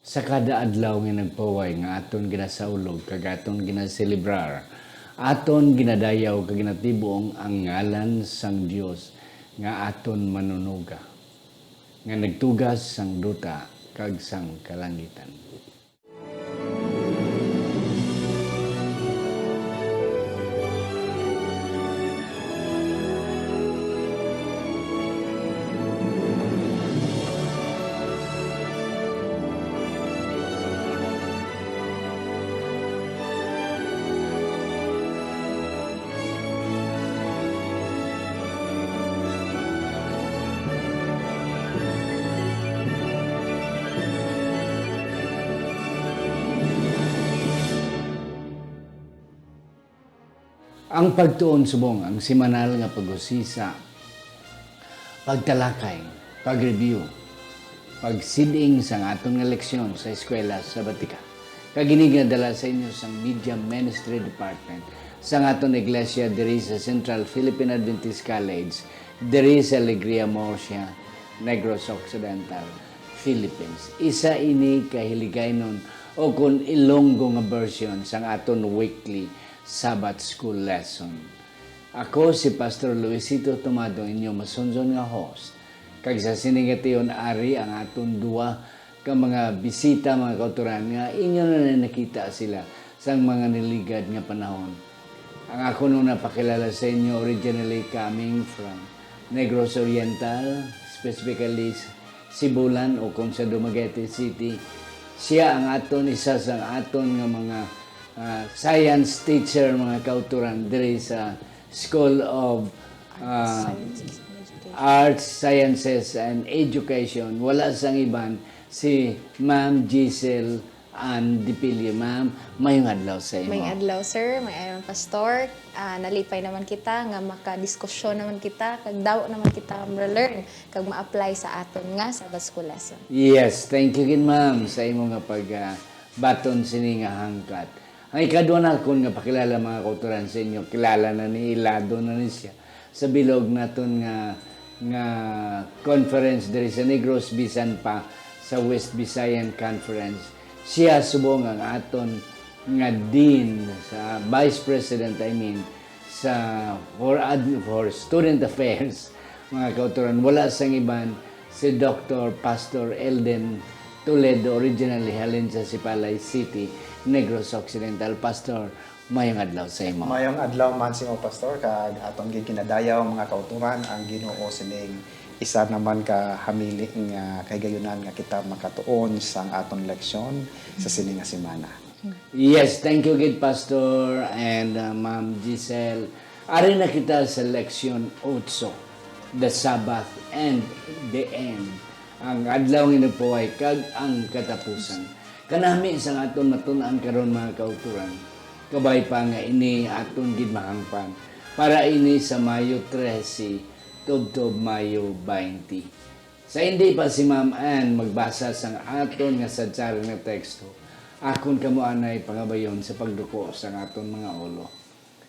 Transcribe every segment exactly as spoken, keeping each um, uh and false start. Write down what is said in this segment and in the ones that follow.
Sa kada adlaw nga nagpahuway nga aton ginasaulog kag aton ginaselebrar, aton ginadayaw kag ginatibong ang ngalan sang Dios nga aton Manunuga, nga nagtugas sang duta kag sang kalangitan. Ang pagtuon subong ang semanal nga pag-usisa, pagtalakay, pag-review, pagsiding sang aton nga leksyon sa Eskwela Sabatika. Kag ini nga dala sa inyo sang Media Ministry Department sang aton iglesia diri sa Central Philippine Adventist College, diri sa Alegria Murcia, Negros Occidental, Philippines. Isa ini ka Hiligaynon o kon Ilonggo nga version sang aton weekly Sabbath School lesson. Ako si Pastor Luisito Tomado, inyo masunzon nga host. Kag sa sini nga tion, ari ang aton duwa ka mga bisita, mga kautoran, nga inyo na nakita sila sang mga niligad nga panahon. Ang akon una pakilala sa inyo, originally coming from Negros Oriental, specifically Sibulan o kon sa Dumaguete City. Siya ang aton, isa sang aton nga mga, ah, science teacher, mga kautoran, diri sa School of, ah, Arts, Sciences, and Education. Wala sang iban, si Ma'am Giselle Ann Dipilio. Ma'am, mayong adlaw sa imo. May adlaw, sir. May adlaw, Pastor. Ah, nalipay naman kita nga makadiskusyon naman kita, kag daw naman kita ma-learn, kag ma-apply sa aton nga Sabbath School lesson. Yes, thank you gid, ma'am, sa imo nga pag, ah, baton sini nga hangkat. Ang ikadua nakon nga pakilala, mga kautoran, sa inyo, kilala na ni, ilado na ni siya sa bilog naton nga, nga conference diri sa Negros, bisan pa sa West Visayan Conference. Siya subong ang aton nga dean, sa vice president, I mean, sa for ad-, for student affairs, mga kautoran. Wala sang iban, si Doctor Pastor Elden Toledo, originally halin sa Sipalay City, Negros Occidental. Pastor, mayong adlaw sa imo. Mayong adlaw man sa imo, Pastor, kag aton gid ginadayaw, mga kautoran, ang Ginoo sining isa naman ka hamili nga kahigayunan nga kita makatuon sang aton leksyon sa sini nga semana. Yes, thank you gid, Pastor and, uh, Ma'am Giselle. Ari na kita sa leksyon otso, the Sabbath and the end, ang adlaw nga nagpahuway kag ang katapusan. Kanami sang aton matun-an karon, mga kautoran, kabay pa nga ini aton gid mahangpan, para ini sa Mayo trese tubtob Mayo baynte. Sa hindi pa si Ma'am Ann magbasa sang aton nga sadsaran nga teksto, akon kamo anay pangabayon sa pagduko sang aton mga ulo.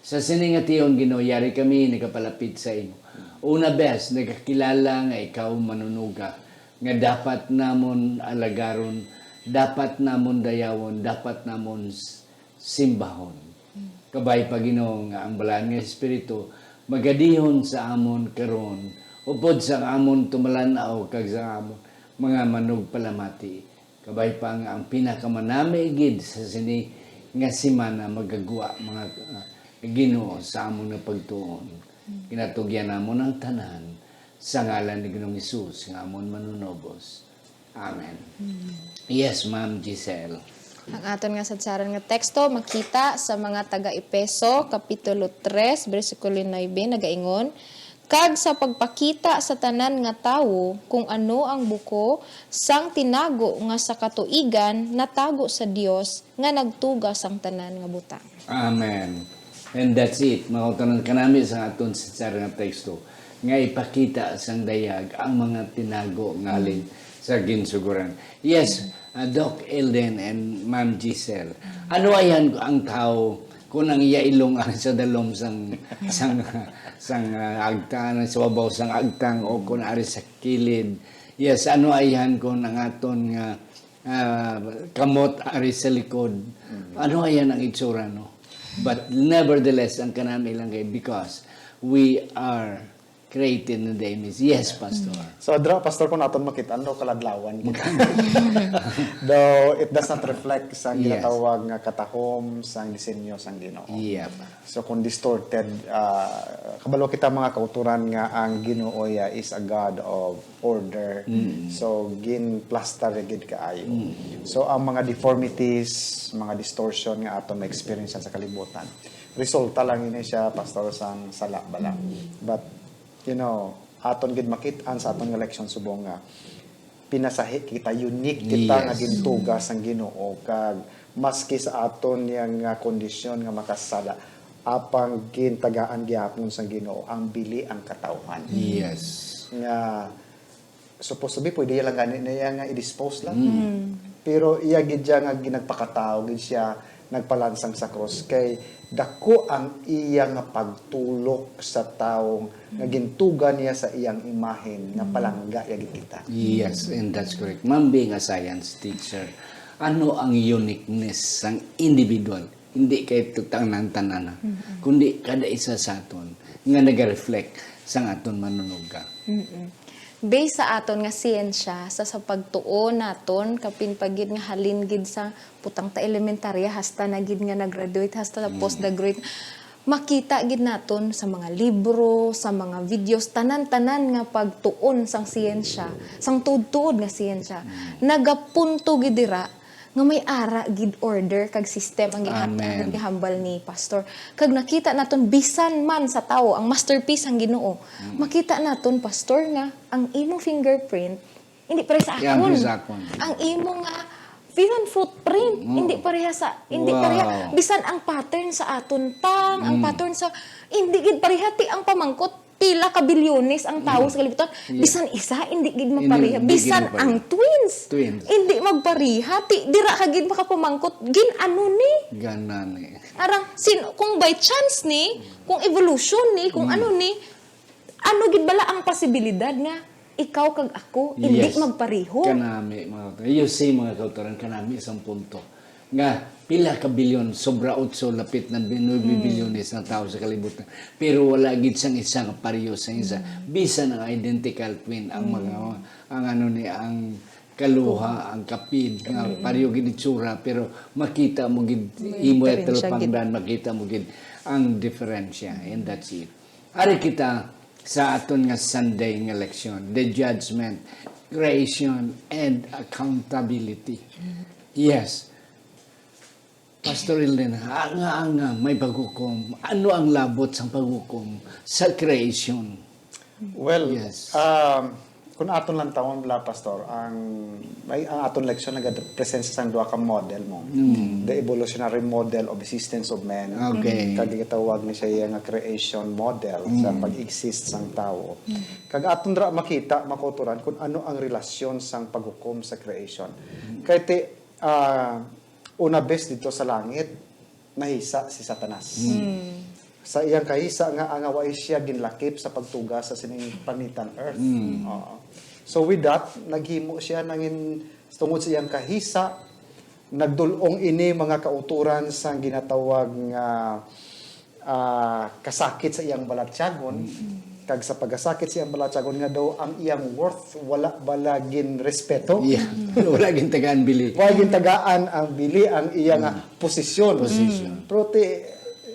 Sa sini nga tion, Ginoo, yari kami nagapalapit sa imo. Una bes, nagakilala nga ikaw manunuga, nga dapat namon alagaron, dapat namon dayawon, dapat namon s-, simbahon. Kabay pa, Ginoo, nga ang Balaan nga Espiritu magadihon sa amon karon, upod sa amon tumalan-aw kag sa amon mga manugpalamati. Kabay pa nga ang pinakamanami gid sa sini nga semana magagwa, mga, ah, Ginoo, sa amon nga pagtuon. Ginatugyan namon ang tanan sa ngalan ni Ginoong Hesus nga amon Manunubos. Amen. Amen. Yes, Ma'am Giselle. Ang aton nga sadsaran nga teksto makita sa mga taga-Efeso, Kapitulo tres, bersikulo nuebe, nagaingon, "Kag sa pagpakita sa tanan nga tawo kung ano ang buko sang tinago nga sa katuigan natago sa Dios nga nagtuga sang tanan nga butang." Amen. And that's it. Mga kautoran, kanami sa aton sadsaran nga teksto nga ipakita sang dayag ang mga tinago nga halin sa ginsugoran. Yes, uh, Doc Elden and Ma'am Giselle. Ano ayan ang tawo kung ang iya ilong ari sa dalom sang, sang, sang, uh, agtang, sa babaw sang agtang, o kung ari sa kilid? Yes, ano ayan kung ang aton nga ah, kamot ari sa likod. Ano ayan ang itsura, no? But nevertheless, ang kanami lang kay, because we are created in the image. Yes, Pastor. So, dra, Pastor, kung aton makita, ano, kaladlawan kita. Though it does not reflect sa Yes. ginatawag nga katahom sang disenyo sang Ginoo. Yep. So, kung distorted, ah, kabalo kita, mga kauturan, nga ang Ginoo, yeah, is a God of order. So, ginplastar gid kaayo. So, ang mga deformities, mga distortion nga aton ma-experience sa kalibutan, resulta lang ini siya, Pastor, sang sala bala. But, you know, aton gid makit-an sa aton nga leksyon subong nga pinasahi kita, unique kita nga Yes. gintuga sang Ginoo, kag maski sa aton yang nga kondisyon nga makasala, apang gintagaan gyapon sang Ginoo ang bili ang katawhan. Yes. Nga supposed to be pwede lang gani na iya nga i-dispose lang. Pero iya gid siya nga ginagpakatawo gid siya, nagpalansang sa krus, kay dako ang iya nga pagtulok sa tawo nga gintuga niya sa iyang imahen, nga palangga iya gid kita. Yes, and that's correct. Ma'am, being a science teacher, ano ang uniqueness sang individual? Hindi kay tanan-tanan, kundi kada isa sa aton nga naga-reflect sang aton manunuga. Based sa aton nga siyensya, sa, sa pagtuon naton, kapin pa gid nga halin gid sa putang ta elementarya hasta na gid nga nag-graduate, hasta na postgraduate, makita gid naton sa mga libro, sa mga videos, tanan-tanan nga pagtuon sang siyensya, sang tuod-tuod nga siyensya, nagapunto gid dira nga may ara gid order kag system ang giha- Amen. ang gihambal ni Pastor. Kag nakita naton, bisan man sa tawo ang masterpiece ang Ginoo, makita naton, Pastor, nga ang imong fingerprint hindi pareha sa Yeah, akon. pareha sa akon. Ang imo nga human footprint hindi pareha sa, hindi Wow. pareha, bisan ang pattern sa aton tang, ang pattern sa, hindi gid pareha. Ti ang pamangkot, pila ka bilyones ang tawo sa kalibutan, bisan isa hindi gid mapareha. Hindi gid Bisan mapareha. Ang twins, Twins. Hindi magpareha. Ti dira ka gid makapamangot, gin-ano ni? Gana ni. Arang, sin, kung by chance ni, kung evolution ni, kung ano ni, ano gid bala ang posibilidad nga ikaw kag ako hindi Yes. magpareho? Kanami, mga kauturan. You see, mga kauturan, kanami isang punto. Nga, pila ka bilyon, sobra otso, lapit na bin-, nuebe bilyones ang tao sa kalibutan. Pero wala gid sang isa nga pareho sa isa. Bisan ang identical twin, ang mga, ang ano ni, ang kaluha, ang kapid, nga pareho gid itsura, pero makita mo gid, May imo diferensya gid. talupangdan, makita mo gid ang diferensya. And that's it. Ari kita sa aton nga Sunday nga leksyon, the judgment, creation, and accountability. Yes. Pastor Ilden, anga-anga may paghukom. Ano ang labot sang paghukom sa creation? Well, Yes. um, kung aton lang tawon la, Pastor, ang may ang aton leksyon nagapresent sang duha ka model mo. The evolutionary model of existence of man. Okay. Kag gitawag ni siya nga creation model sa pag-exist sang tawo. Kag aton ra makita, mga kauturan, kung ano ang relasyon sang paghukom sa creation. Kay ti, ah, una bes dito sa langit, nahisa si Satanas. Sa iyang kahisa nga, nga wa siya ginlakip sa pagtuga sa sining planitan Earth. Oo. So with that, naghimo siya nangin, tungod sa iyang kahisa, nagdul-ong ini, mga kauturan, sang ginatawag nga, ah, kasakit sa iyang balatyagon. Kag sa pagkasakit sa iyang balatyagon nga daw ang iyang worth wala bala gin respeto. Yeah. Wala gintagaan bili. Wa gintagaan ang bili ang iya nga posisyon. Posisyon. Pero ti,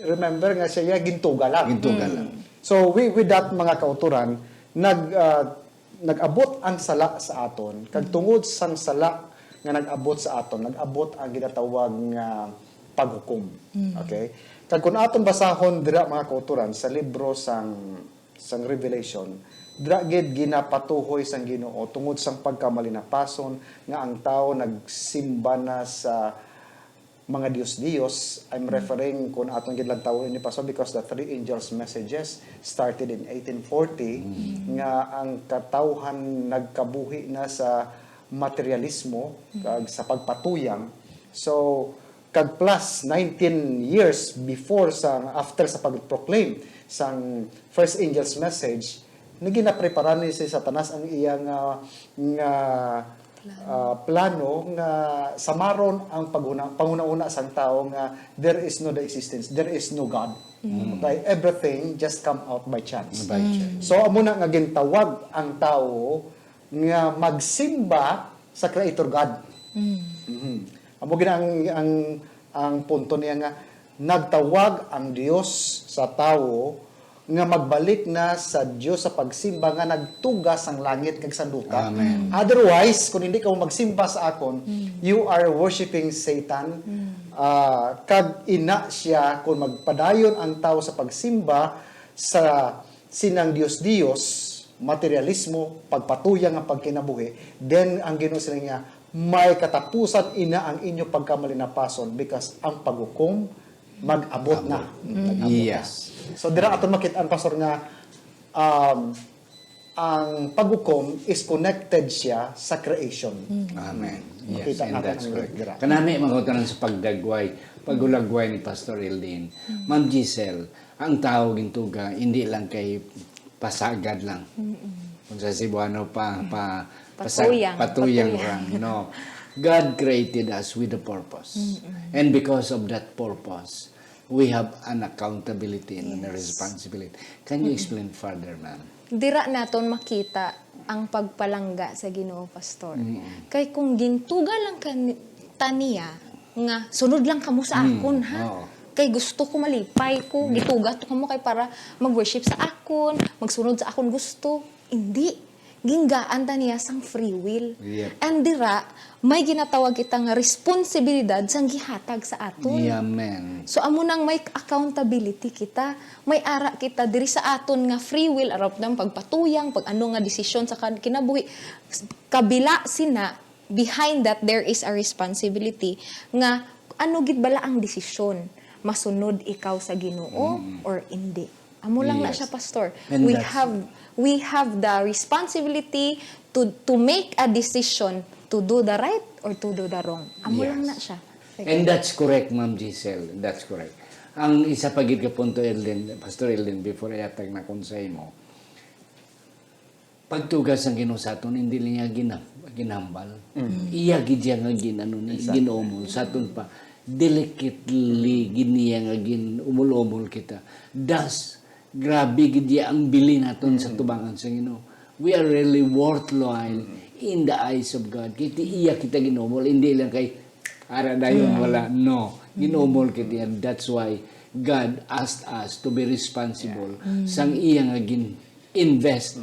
remember nga siya, iya gintuga lang. Gintuga lang. So, we, with that, mga kauturan, nag, ah, nag-abot ang sala sa aton, kag tungod sang sala nga nag-abot sa aton, nag-abot ang ginatawag nga paghukom. Okay? Kag kung aton basahon dira, mga kauturan, sa libro sang sang Revelation, dira gid ginapatuhoy sang Ginoo tungod sang pagkamalinapason nga ang tawo nagsimba na sa mga dios-dios. I'm referring, kung aton gid lantawon ini, Pastor, because the three angels' messages started in eighteen forty, nga ang katawhan nagkabuhi na sa materialismo kag sa pagpatuyang. So, kag plus nineteen years before sa, after sa pag-proclaim sang first angel's message, naginaprepara ni si Satanas ang iya nga, nga ah, plano nga samaron ang paghuna-, panghuna-una sang tawo nga there is no the existence, there is no God. Mm. Okay? Everything just come out by chance. By chance. So, amo na nga gintawag ang tawo nga magsimba sa Creator God. Mm. Mhm. Amo gid ang, ang, ang punto niya nga nagtawag ang Dios sa tawo nga magbalik na sa Dios sa pagsimba nga nagtuga sang langit kag sang duta. Amen. Otherwise, kung hindi ka magsimba sa akon, you are worshiping Satan. Ah, kag ina siya, kung magpadayon ang tawo sa pagsimba sa sinang Dios-dios, materialismo, pagpatuyang ang pagkinabuhi, then ang Ginoo sila niya, may katapusan ina ang inyo pagkamalinapason because ang paghukom mag-abot na. Mag-abot na. Yes. So, dira aton makit-an, Pastor, nga, um, ang paghukom is connected siya sa creation. Amen. Yes, makita and natin that's ang correct. Dira. Kanami, mga kauturan, sa pagdagway, pagulagway ni Pastor Eldin. Ma'am Giselle, ang tao gintuga, hindi lang kay pasagad lang. Kung sa Cebuano pa, pa, pasag-, patuyang, patuyang patuyang lang, no? God created us with a purpose. And because of that purpose, we have an accountability and a responsibility. Can you explain further, ma'am? Dira naton makita ang pagpalangga sa Ginoo, Pastor. Kay kung gintuga lang ka ni-, ta niya nga sunod lang kamo sa akon, ha? Oo. Kay gusto ko malipay ko, gituga to kamo kay para mag-worship sa akon, magsunod sa akon gusto. Hindi. Ginggaan ta niya sang free will. Yep. And dira, may ginatawag kita nga responsibilidad sang gihatag sa aton. Yeah, man. So, amo nang may accountability kita. May ara kita diri sa aton nga free will, arap ng pagpatuyang, pag ano nga desisyon sa kan-, kinabuhi. Kabila sina, behind that, there is a responsibility nga ano gid bala ang desisyon? Masunod ikaw sa Ginoo or hindi? Amo lang na siya, Pastor. And we have, we have the responsibility to, to make a decision to do the right or to do the wrong. Amo lang na siya. And that's correct, Ma'am Giselle. That's correct. Ang isa pa gid ka punto, Eldin, Pastor Eldin, before ihatag na kun sa imo, pagtuga sang Ginoo sa aton, hindi niya gina-, ginhambal. Iya gid siya nga gin-, ano ni, gin-umol sa aton pa. Delicately gid niya nga gin-umol-umol kita. Thus, grabe gid iya ang bili naton sa tubangan sa Ginoo. We are really worthwhile in the eyes of God. Kay ti iya kita gin-umol, hindi lang kay ara dayon wala. No, gin-umol kita. That's why God asked us to be responsible sang iya nga gin-invest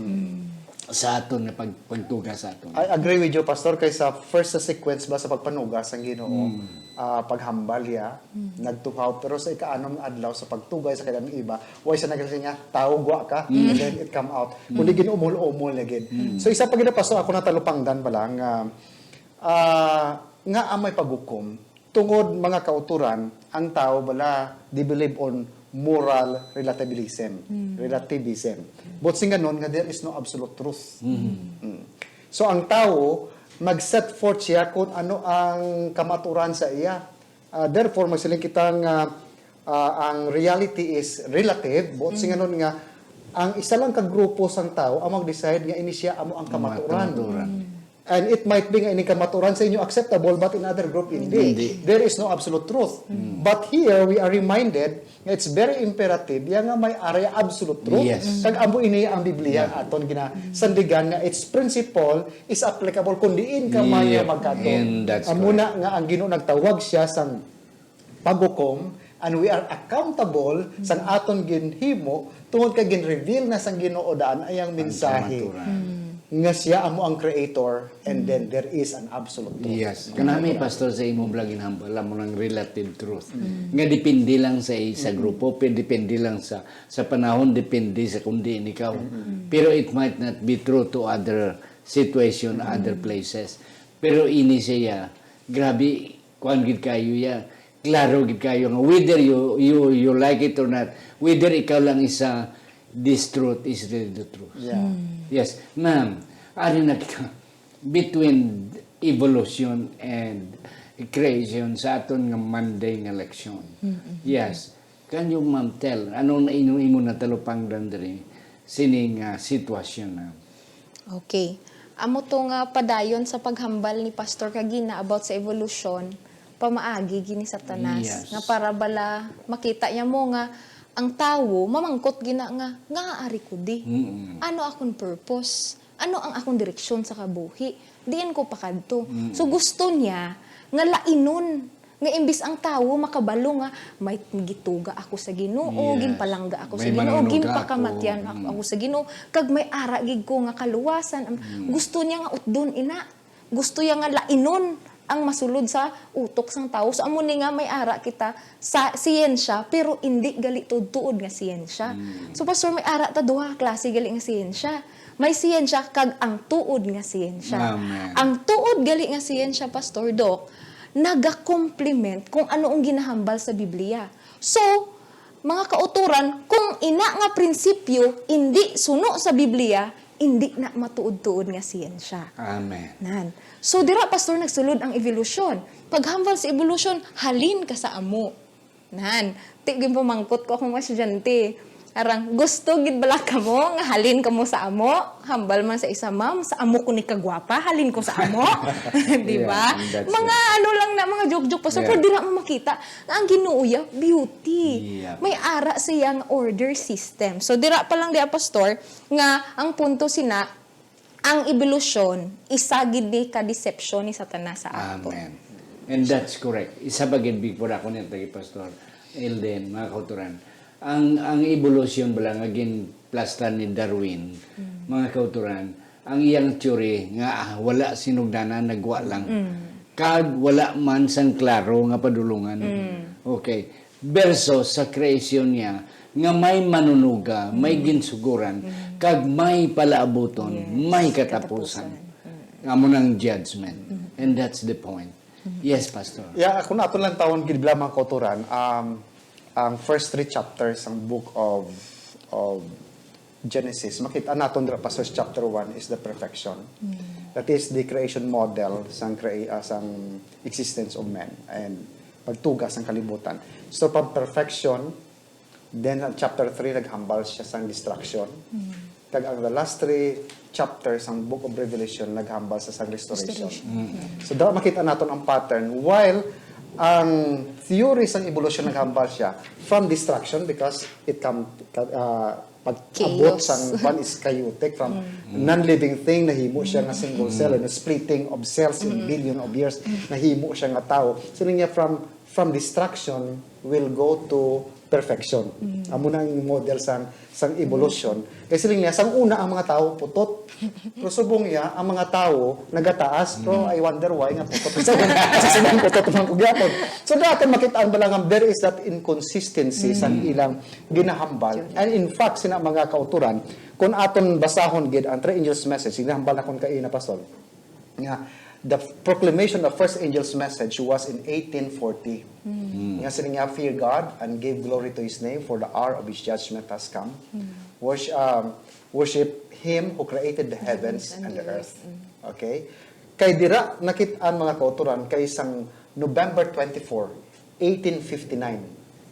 sa aton nga pag-, pagtuga sa aton. I agree with you, Pastor, kay sa first sa sequence ba sa pagpanuga sang Ginoo, ah, paghambal ya, nagtuhaw, pero sa ikaanom nga adlaw sa pagtugay sa kadang iba, way sa nagkasi niya, "Tawo, gwa ka," and then it come out. Kundi gin-umol-umol na gid. So, isa pa gid, Pastor, ako natalupangdan pa lang, ah, ah, nga ang may paghukom, tungod mga kauturan, ang tawo bala, they believe on moral relativism. Relativism. But singanon nga there is no absolute truth. Mm. So, ang tawo mag-set forth siya kung ano ang kamaturan sa iya. Ah, therefore, magsiling kita nga, ah, ang reality is relative, but singanon nga ang isa lang ka grupo sang tawo ang mag-decide nga ini siya amo ang kamaturan. Kamaturan. And it might be nga ining kamaturan sa inyo acceptable, but in other group, hindi. Hindi. There is no absolute truth. But here, we are reminded nga it's very imperative ya nga may area absolute truth. Yes. Kag amo ini ang Biblia aton ginasandigan nga its principle is applicable kung diin ka man nga magkadto. And that's correct. Amo na nga ang Ginoo nagtawag siya sang paghukom, and we are accountable sang aton ginhimo tungod kay gin-reveal na sang Ginoo daan ay ang mensahe kamaturan. Nga siya amo ang creator, and then there is an absolute truth. Yes. Kanami, Pastor, sa imo bala ginhambal, amo nang relative truth. Nga depende lang sa isa grupo, pe-, depende lang sa, sa panahon, depende sa kung diin ikaw. Pero it might not be true to other situation, other places. Pero ini siya, grabe, kuan gid kayo ya. Klaro gid kayo nga whether you, you, you like it or not, whether ikaw lang isa, this truth is really the truth. Yeah. Yes, ma'am. Ari na kita between evolution and creation sa aton nga Monday nga leksyon. Yes. Can you, ma'am, tell anong na imo, imo natalupangdan diri sining, ah, sitwasyon na? Okay. Amo to nga padayon sa paghambal ni Pastor kagina about sa evolution, pamaagi gid ni Satanas, Yes. nga para bala makita niya mo nga ang tawo mamangkot gina nga, "Nga ari ko di? Mm-mm. Ano akong purpose? Ano ang akong direksyon sa kabuhi? Diin ko pakadto?" So gusto niya nga lainon nga imbis ang tawo makabalo nga may gituga ako sa Ginoo, Yes. ginpalangga ako sa May Ginoo, manunugga ginpakamatyan ako. ako, Mm. ako sa Ginoo, kag may ara gid ko nga kaluwasan. Am-, Mm. Gusto niya nga utdon ina. Gusto niya nga lainon ang masulod sa utok sang tawo. So amo ni nga may ara kita sa siyensya, pero indi gali tuod-tuod nga siyensya. Mm. So Pastor, may ara ta duha ka klase gali nga siyensya. May siyensya kag ang tuod nga siyensya. Amen. Ang tuod gali nga siyensya, Pastor Doc, nagakomplement kung ano ang ginahambal sa Biblia. So, mga kauturan, kung ina nga prinsipyo indi suno sa Biblia, indi na matuod-tuod nga siyensya. Amen. Nan. So, dira, Pastor, nagsulod ang evolusyon. Paghambal sa evolusyon, halin ka sa amo. Nan. Ti, ginpamangkot ko akong mga estudyante. Arang, "Gusto gid bala kamo nga halin kamo sa amo? Hambal man sa isa, ma'am, sa amo ko ni kagwapa, halin ko sa amo." Di ba? Yeah, that's Mga it. Ano lang na, mga joke-joke, Pastor, Yeah. pero dira mo makita nga ang Ginoo ya beauty. Yeah. May ara siya nga order system. So, dira pa lang diya, Pastor, nga ang punto sina, ang evolusyon, isa gid ni ka deception ni Satanas sa ato. Amen. And that's correct. Isa pa gid before ako ni tagi Pastor Elden, mga kauturan. Ang ang evolution bala nga ginplastar ni Darwin, mga kauturan, ang iyang theory nga, ah, wala sinugdanan, nagwa lang. Kag wala man sang klaro nga padulungan. Okay. Versus sa creation niya nga may manunuga, may ginsuguran, kag may palaabuton, Yes, may katapusan. katapusan. Amo nang judgment. And that's the point. Yes, Pastor. Yeah, kung aton lang tawon gid bala, mga kauturan, um, ang first three chapters sang book of of Genesis, makita naton dira, Pastor, chapter one is the perfection. That is the creation model sang crea- ah, sang existence of man and pagtuga sang kalibutan. So, from perfection, then ang chapter three naghambal siya sang destruction. Kag ang the last three chapters sang book of Revelation naghambal sa sang restoration. So, dira makita naton ang pattern. While ang theory sang evolution naghambal siya from destruction because it come uh, pag-abot Chaos. sang one is chaotic from non-living thing, nahimo siya nga single cell, and splitting of cells in billion of years, nahimo siya nga tao. So niya from from destruction will go to perfection. Amo na ang model sang sang evolution. Kay siling niya, sang una ang mga tao putot. Pero subong niya, ang mga tao nagataas. Pero I wonder why nga putot. Sa silang putot man ko gyapon. So dapat makita ang balangan, there is that inconsistency sang ilang ginahambal. And in fact, sina mga kauturan, kung aton basahon gid ang three angels message, ginahambal na kon kaina, Pastor, nga the proclamation of first angel's message was in eighteen forty. Nga sila nga, "Fear God and give glory to His name, for the hour of His judgment has come. Worship, um, worship Him who created the heavens and the earth." Okay? Kay dira nakit-an, mga kauturan, kay sang November twenty-four, eighteen fifty-nine,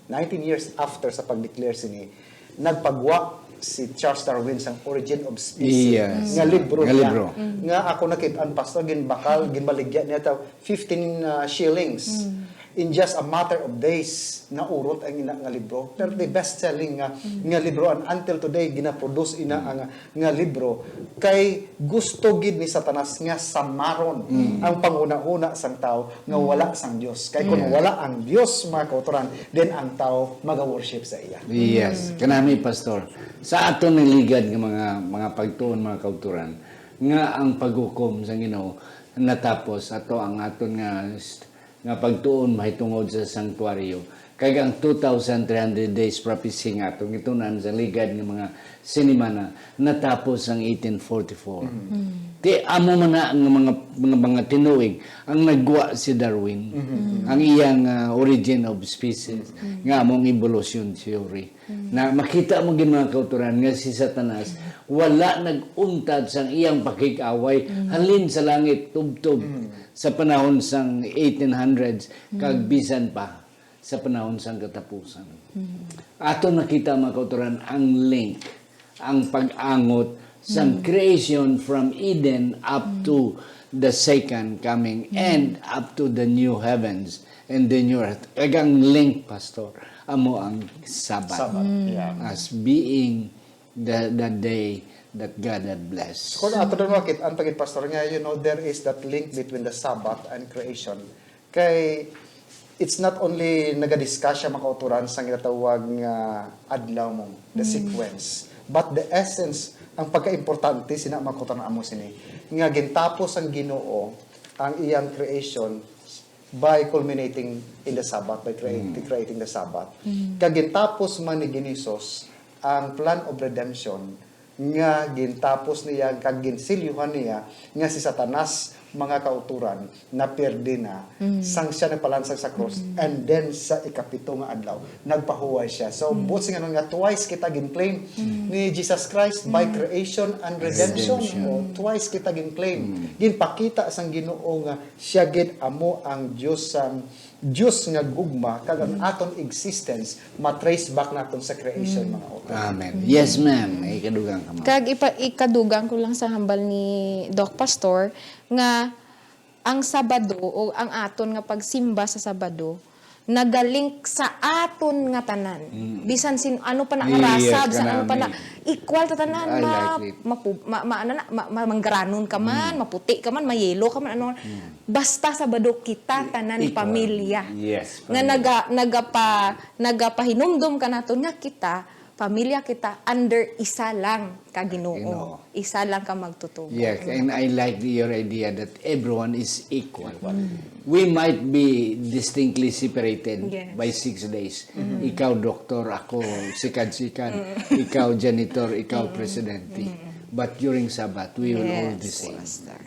nineteen years after sa pag-declare sini, nagpagwa si Charles Darwin sang Origin of Species Yes. nga libro Nga niya. libro. Nga ako nakit-an, Pastor, ginbakal, ginbaligya niya ta fifteen, uh, shillings. In just a matter of days, naurot ang ina nga libro. Pero the best-selling nga, nga libro, and until today, ginaproduce ina ang nga libro, kay gusto gid ni Satanas nga samaron ang panghunahuna sang tawo nga wala sang Dios. Kay kung Yeah. wala ang Dios, mga kauturan, then ang tawo maga-worship sa iya. Yes, kanami, Pastor. Sa aton niligad nga mga mga pagtuon, mga kauturan, nga ang paghukom sa Ginoo natapos, ato ang aton nga nga pagtuon mahitungod sa santuaryo, kag ang two thousand three hundred days prophecy nga atong gitun-an sa ligad nga mga sinimana natapos ang eighteen forty-four. Ti amo man na nga mga, mga, mga tinuig ang nagwa si Darwin, ang iyang, ah, Origin of Species, nga among evolution theory. Na makita mo gid, mga kauturan, nga si Satanas wala nag-untat sang iyang pakig-away halin sa langit tubtob sa panahon sang eighteen hundreds kag bisan pa sa panahon sang katapusan. Aton nakita, mga kauturan, ang link, ang pag-angot Sang creation from Eden up to the second coming and up to the new heavens and the new earth. Kag ang link, Pastor, amo ang Sabbath. Sabbath, yeah. As being the, the day that God had blessed. Kung ato na makit-, ang tagit, Pastor, nga, you know, there is that link between the Sabbath and creation. Kay, it's not only nagadiscuss siya, mga kauturan, sa ginatawag nga adlaw mo, the sequence, but the essence, ang pagkaimportante sina, mga kauturan, amo sini, nga gintapos ang Ginoo ang iyang creation by culminating in the Sabbath, by creating, creating the Sabbath. Kag gintapos man ni Ginisos ang plan of redemption nga gintapos niya kag ginsilyuhan niya nga si Satanas, mga kauturan, naperde na sang siya nagpalansang sa krus. And then sa ikapito nga adlaw, nagpahuway siya. So, buot silingon nga twice kita gin-claim ni Jesus Christ by creation and redemption. Redemption. O, twice kita gin-claim. Ginpakita sang Ginoo nga siya gid amo ang Dios sang Dios nga gugma, kag ang aton existence ma-trace back naton sa creation, mga utod. Amen. Yes, ma'am. Ikadugang ka, ma'am. Kag ipa-, ikadugang ko lang sa hambal ni Doc Pastor nga ang Sabado o ang aton nga pagsimba sa Sabado nagalink sa aton nga tanan. Bisan sin ano pa na nga rasa, bisan ano pa na, equal ta tanan, ma-, mapu-, ma-, ma-, ano na, ma-, ma-, manggaranon ka man, maputi ka man, mayelo ka man, ano. Basta Sabado kita tanan pamilya. Yes, nga pamilya. Naga-, nagapa-, nagapahinumdom ka naton nga kita, pamilya kita under isa lang ka Ginoo. Ginoo. Isa lang ka magtutubo. Yes, and I like your idea that everyone is equal. We might be distinctly separated by six days. Ikaw doktor, ako sikad-sikad. Ikaw janitor, ikaw presidente. But during Sabbath, we will all the same.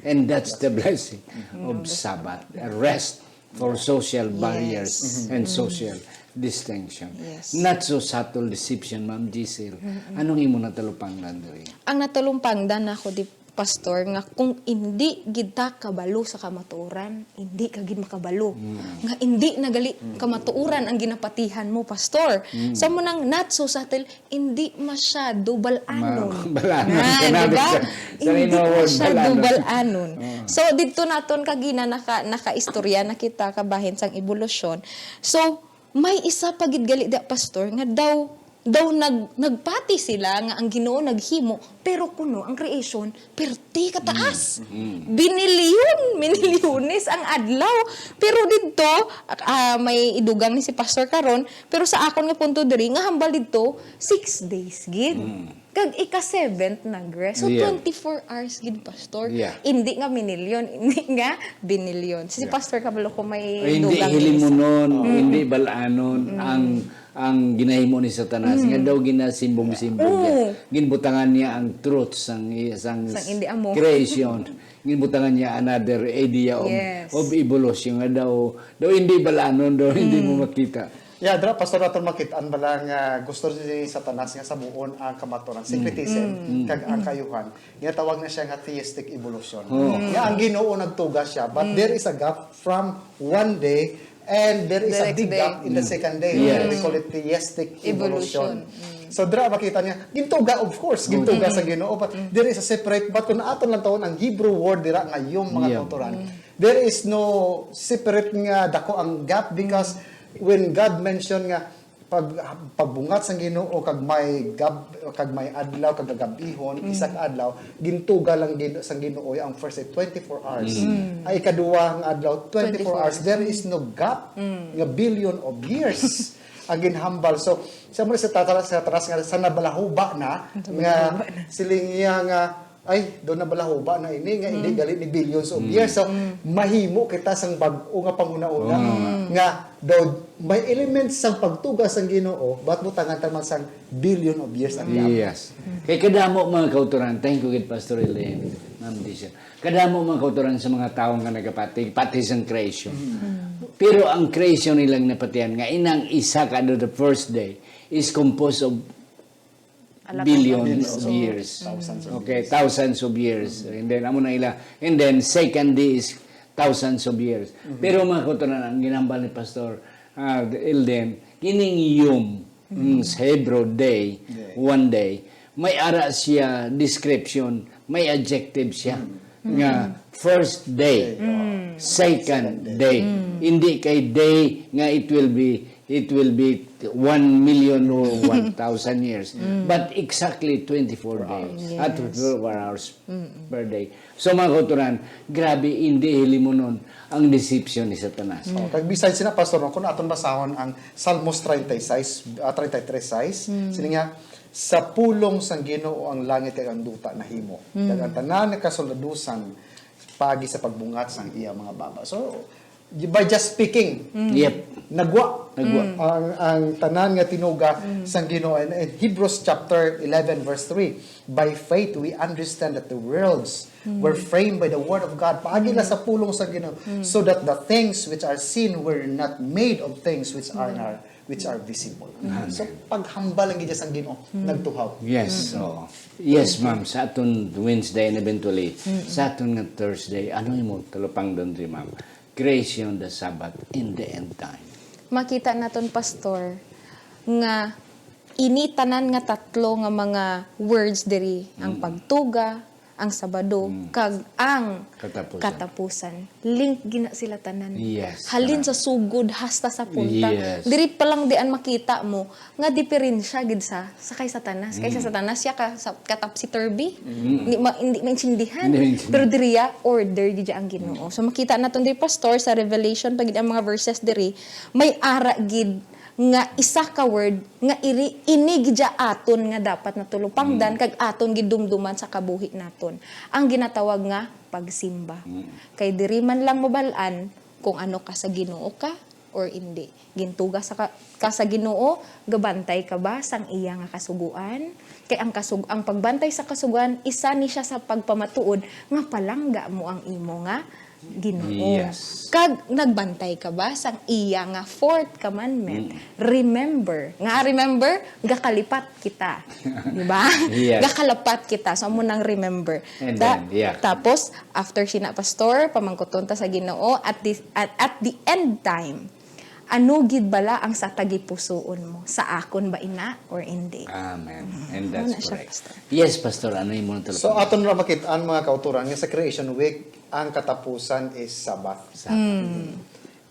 And that's the blessing of Sabbath, a rest for social barriers and social distinction. Yes. Not so subtle deception, Ma'am Giselle. Anong imo natalupangdan diri? Ang natalupangdan nako di, Pastor, nga kung indi gid ta kabalo sa kamatuoran, indi ka gid makabalo. Nga indi na gali kamatuoran ang ginapatihan mo, Pastor. Sa mo nang not so subtle, indi masyado bal-anon. Ma-, bal-anon. Ah, di ba? Hindi masyado bal-anon. So, didto naton kagina naka-, nakaistorya na kita kabahin sang ebolusyon. So, may isa pa gid gali da, Pastor, nga daw, daw nag-, nagpati sila nga ang Ginoo naghimo, pero kuno ang creation, perti kataas. Binilyon, minilyones ang adlaw. Pero didto, ah, may idugang ni si Pastor karon, pero sa akon nga punto diri, nga hambal didto, six days gid. Kag ika-seventh nag-rest. So, twenty-four hours gid, Pastor. Yeah. Hindi nga minilyon, hindi nga binilyon. Si Pastor kabalo ko may dugang. Ay, hindi hilimunon, hindi bal-anon ang, ang ginahimo ni Satanas. Nga daw ginasimbong-simbong niya. Ginbutangan niya ang truth sang, sang creation. Ginbutangan niya another idea of, of evolution. Nga daw, daw hindi bal-anon, daw hindi mo makita. Yeah, dira, Pastor, aton makit-an bala nga gusto si Satanas nga sabuon ang kamaturan, syncretism, kag ang kaayuhan. Ginatawag na siya nga theistic evolution. Nga ang Ginoo nagtuga siya, but there is a gap from one day, and there is a big gap in the second day. Yes. We call it theistic evolution. So, dira makita niya, gintuga, of course, gintuga sa Ginoo, but there is a separate, but kung aton lang tawon ang Hebrew word dira nga yom, mga kauturan, there is no separate nga dako ang gap because when God mentioned nga pag, pagbungat sang Ginoo kag may gab-, kag may adlaw kag gagab-ihon, isa ka adlaw, gintuga lang gin-, sang Ginoo ang first day, twenty-four hours. Ang ikaduha nga adlaw, twenty-four hours. There is no gap nga billion of years ang ginhambal. So, sa mo sa tatalas, sa taras nga, sa nabalahuba na, nga siling niya nga, ay, daw nabalahuba na ini nga hindi gali ni billions of years. So, mahimo kita sang bag-o nga panghunahuna nga daw may elements sang pagtuga sang Ginoo, but butangan ta man sang billion of years ang gap. Yes. Kay kadamo, mga kauturan, thank you gid, Pastor Elaine, Ma'am Dizon. Kadamo, mga kauturan, sa mga tawo nga nagapati, pati sang creation. Pero ang creation nilang napatihan nga inang isa ka the first day is composed of billions of years. Thousands of years. Okay, thousands of years. And then, amo na ila. And then, second day is thousands of years. Pero, mga kauturan, ang ginhambal ni Pastor, ah, Elden, kining yom, mm, sa Hebrew, day, one day, may ara siya description, may adjective siya nga first day, second day. Hindi kay day nga it will be it will be one million or one thousand years, but exactly twenty-four days at twenty-four hours per day. So, mga kauturan, grabe, hindi hilimunon ang deception ni Satanas. Oh, kag besides na, Pastor, no, kung aton basahon ang Salmos treinta y seis, ah, treinta y tres seis, sini nga, "Sa pulong sang Ginoo ang langit kag ang duta nahimo, kag ang tanan nga kasuldadusan paagi sa pagbungat sang iya mga baba." So, by just speaking, Yep. nagwa. Nagwa. Ang, ang tanan nga tinuga sang Ginoo. And in Hebrews chapter eleven, verse three, "By faith we understand that the worlds were framed by the word of God." Paagi lang sa pulong sa Ginoo, "So that the things which are seen were not made of things which are not, which are visible." So, paghambal ang gid sang Ginoo, nagtuhaw. Yes, oo. Yes, ma'am. Sa aton Wednesday and eventually, sa aton nga Thursday, ano imo talupangdon diri, ma'am? Creation, the Sabbath, in the end time. Makita naton, Pastor, nga ini tanan nga tatlo nga mga words diri, ang pagtuga, ang Sabado, kag ang Katapusan. katapusan. Link gina sila tanan. Yes, Halin tanan. sa sugod hasta sa punta. Yes. Diri pa lang dian makita mo nga diferensya gid sa, sa kay Satanas. Kay sa Satanas siya ka, sa, katapsi-turvy. Hindi ma, hindi maintindihan. Hindi maintindihan. Pero diriya order gid ang Ginoo. So makita naton diri, Pastor, sa Revelation pa gid ang mga verses diri, may ara gid nga isa ka word nga iri, ini gid ya aton nga dapat natulupangdan kag aton gidumduman sa kabuhi naton, ang ginatawag nga pagsimba. Kay diri man lang mabal-an kung ano ka sa Ginoo ka or indi. Gintuga sa ka, ka sa Ginoo, gabantay ka ba sang iya nga kasugoan? Kay ang kasug-, ang pagbantay sa kasugoan, isa ni siya sa pagpamatuod nga palangga mo ang imo nga Ginoo. Yes. Kag nagbantay ka ba sang iya nga fourth commandment? Remember. Nga remember, gakalipat kita. Di ba? Yes. Gakalapat kita. So, amo nang remember. And Ta-, then, yeah. Tapos, after sina, Pastor, pamangkuton ta sa Ginoo, at the, at, at the end time, ano gid bala ang sa tagipusoon mo? Sa akon ba ina or hindi? Amen. And Ano that's na siya, correct. Pastor? Yes, Pastor. Ano yung mga So, talupangdon? aton ra makit-an, mga kauturan, nga sa Creation Week, ang katapusan is Sabbath. Sabbath.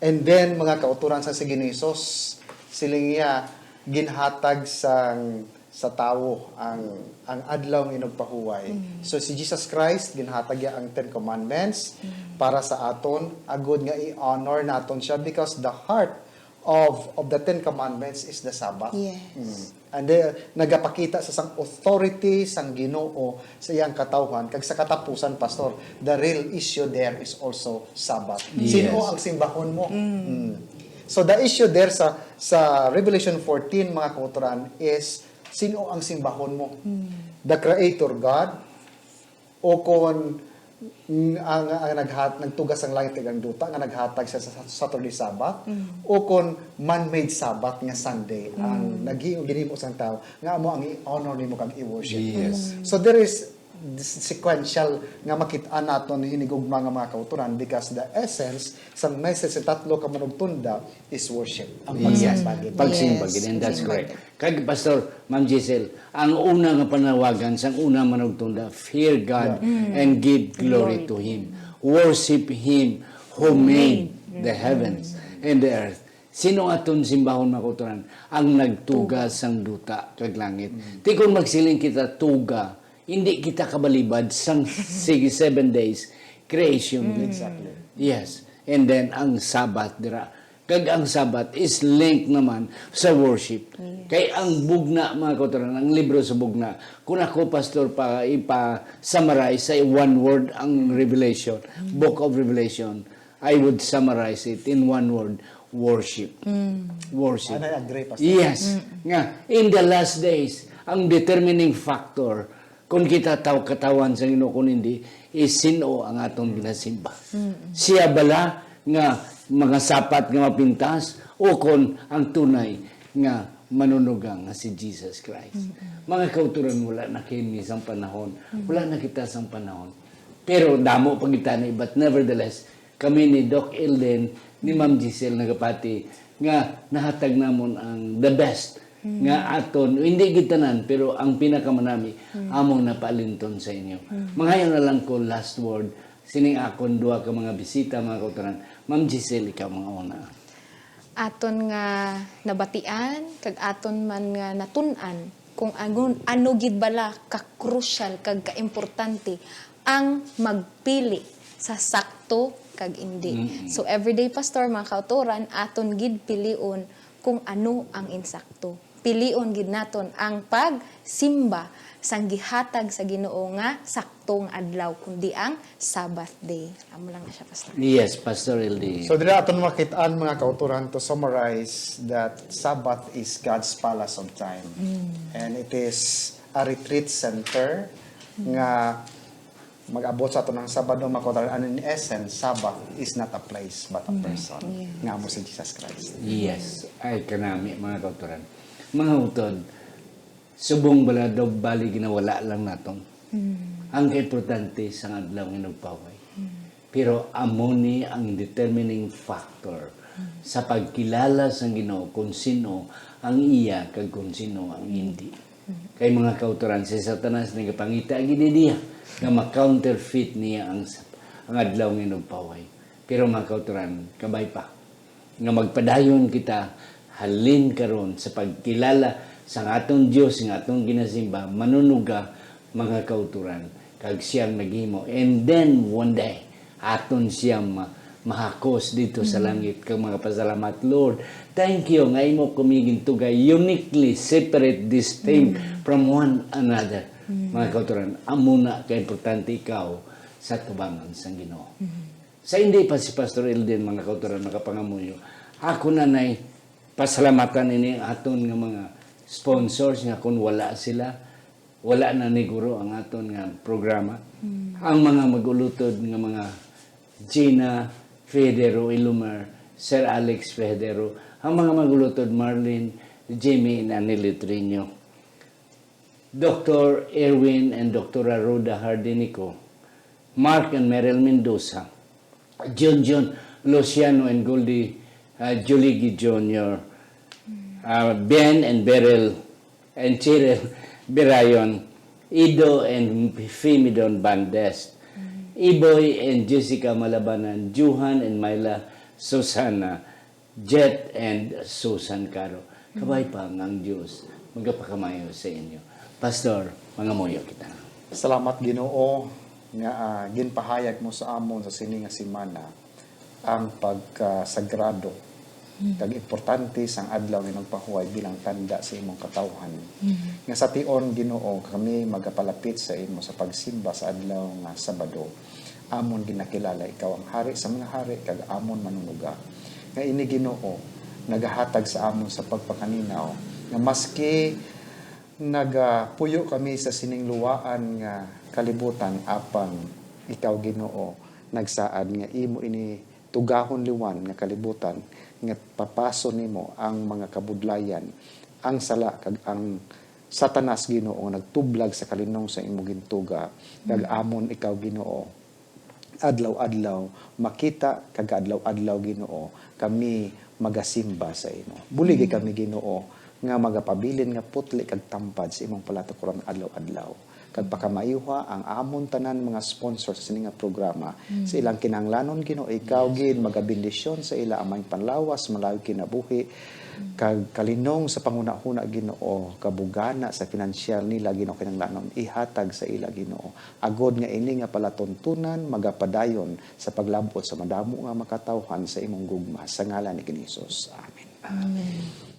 And then, mga kauturan, sa sige ni Jesus, siling niya, ginhatag sang, sa tawo ang, ang adlaw nga inugpahuway. So, si Jesus Christ, ginhatag niya ang Ten Commandments para sa aton, agud nga i-honor naton siya, because the heart of, of the Ten Commandments is the Sabbath. Yes. And then, nagapakita sa sang authority sang Ginoo sa iyang katawhan, kag sa katapusan, Pastor, the real issue there is also Sabbath. Yes. Sino ang simbahon mo? Mm. So, the issue there sa, sa Revelation fourteen, mga kauturan, is sino ang simbahon mo? The Creator God, o kon, mm, ang, ang naghat-, nagtugas ang langit kag ang duta nga naghatag sa, sa Saturday Sabbath, o kon man-made Sabbath nga Sunday ang naghi-, ginhimo sang tawo, nga amo ang i-honor nimo kag i-worship. Yes. So there is this sequential nga makit-an naton hinigugma nga mga kauturan, because the essence sa message sa tatlo ka manugtunda is worship. Ang Yes. pagsimba gid. Pagsimba Yes, gid, and that's pagsimba correct. gid. Kag, Pastor, Ma'am Giselle, ang una nga panawagan sang una manugtunda, "Fear God Yeah. and give glory Glory. to Him. Worship Him who Who made made the the heavens heavens. and the earth." Sino aton simbahon, mga kauturan? Ang nagtuga Tuga. sang duta kag langit. Ti kon magsiling kita, tuga, hindi kita kabalibad sang, sige, seven days creation. Exactly. Yes. And then, ang Sabbath dira. Kag ang Sabbath is linked naman sa worship. Yes. Kay ang Bugna, mga kauturan, ang libro sa Bugna, kung ako, Pastor, pa, ipa-summarize sa one word ang Revelation, Book of Revelation, I would summarize it in one word, worship. Worship. And I agree, Pastor. Yes. Nga, in the last days, ang determining factor kung kita taw-, katawhan sa Ginoo, kung hindi, is sino ang atong ginasimba? Siya bala nga mga sapat nga mapintas, o kon ang tunay nga manunugang nga si Jesus Christ? Mga kauturan, wala na kini sang panahon. Wala na kita sang panahon. Pero damo pa kita ni, but nevertheless, kami ni Doc Elden, ni Ma'am Giselle nagapati nga nahatag namon ang the best nga aton, hindi gid tanan, pero ang pinakamanami, among napaalinton sa inyo. Mangayo na lang ko last word, sining akon duha ka mga bisita, mga kautoran. Ma'am Giselle, ikaw mga una. Aton nga nabatian, kag aton man nga natun-an, kung ano, ano gid bala ka-crucial kag kaimportante ang magpili sa sakto kag indi. Mm-mm. So, everyday, Pastor, mga kautoran, aton gid pilion kung ano ang insakto. Pilion gid naton ang pagsimba sang gihatag sa Ginoo nga sakto nga adlaw, kundi ang Sabbath day. Amo lang na siya, Pastor. Yes, Pastor L D. So, dira aton makit-an, mga kautoran, to summarize that Sabbath is God's palace of time. And it is a retreat center nga mag-abot sa aton ang Sabado, mga kautoran. And in essence, Sabbath is not a place, but a person. Yes. Nga amo si Jesus Christ. Yes. Ay, kanami, mga kautoran. Mga utod, subong bala daw bali ginawala lang naton ang kaimportante sang adlaw nga nagpahuway. Pero amo ni ang determining factor sa pagkilala sang Ginoo kung sino ang iya kag kung sino ang hindi. Kay mga kautoran, si Satanas nagapangita gid niya nga ma-counterfeit niya ang, ang adlaw nga nagpahuway. Pero mga kautoran, kabay pa nga magpadayon kita halin karon sa pagkilala sang aton Dios nga aton ginasimba, manunuga, mga kautoran, kag siyang naghimo. And then, one day, aton siya ma-, mahakos dito sa langit, kag magapasalamat, "Lord, thank you nga imo kami gintugay uniquely separate, distinct from one another." Mga kautoran, amo na ka importante ikaw sa tubangan sang Ginoo. Sa hindi pa si Pastor Elden, mga kautoran, makapangamuyo, ako na nay pasalamatan ini aton nga mga sponsors nga kung wala sila, wala na ni guro ang aton nga programa. Ang mga mag-ulutod nga mga Gina Federo Ilumar, Sir Alex Federo, ang mga mag-ulutod Marlene, Jimmy, and Annie Litrino. Doctor Erwin and Doctora Rhoda Hardinico, Mark and Meryl Mendoza, Junjun, Luciano and Goldie, uh, Juligi Junior, uh, Ben and Beryl and Cheryl Berayon, Ido and Fimidon Bandes, Iboy and Jessica Malabanan, Johan and Myla Susana, Jet and Susan Caro. Kabay pa nga ang Dios magapakamayo sa inyo. Pastor, mangamuyo kita. Salamat, Ginoo, nga, ah, ginpahayag mo sa amon sa sini nga semana ang pagkasagrado kag importante sang adlaw nga nagpahuway bilang tanda sa imong katawhan. Nga sa tion, Ginoo, kami magapalapit sa imo sa pagsimba sa adlaw nga Sabado. Amon ginakilala ikaw ang Hari sa mga hari kag amon manunuga. Nga ini, Ginoo, nagahatag sa amon sa pagpakaninaw nga maski nagapuyo kami sa sining luwaan nga kalibutan, apang ikaw, Ginoo, nagsaad nga imo ini tugahon liwan nga kalibutan, nga papason nimo ang mga kabudlayan, ang sala kag ang Satanas, Ginoo, nga nagtublag sa kalinong sa imo gintuga, kag amon ikaw, Ginoo, adlaw-adlaw makita, kag adlaw-adlaw, Ginoo, kami magasimba sa imo. Buligi kami, Ginoo, nga magapabilin nga putli kag tampad sa imong palatukoran adlaw-adlaw. Kag pakamayuha ang amon tanan mga sponsor sa sini nga programa. Sa ilang kinahanglanon, Ginoo, ikaw gid magabendisyon sa ila, Amay, panlawas, malayo kinabuhi, kag kalinong sa panghunahuna, Ginoo, kabugana sa pinansyal nila, Ginoo, kinahanglanon ihatag sa ila, Ginoo, agod nga ini nga palatuntunan magapadayon sa paglab-ot sa madamo nga makatawhan sa imong gugma, sa ngalan ni Ginoong Jesus. Amen. Amen.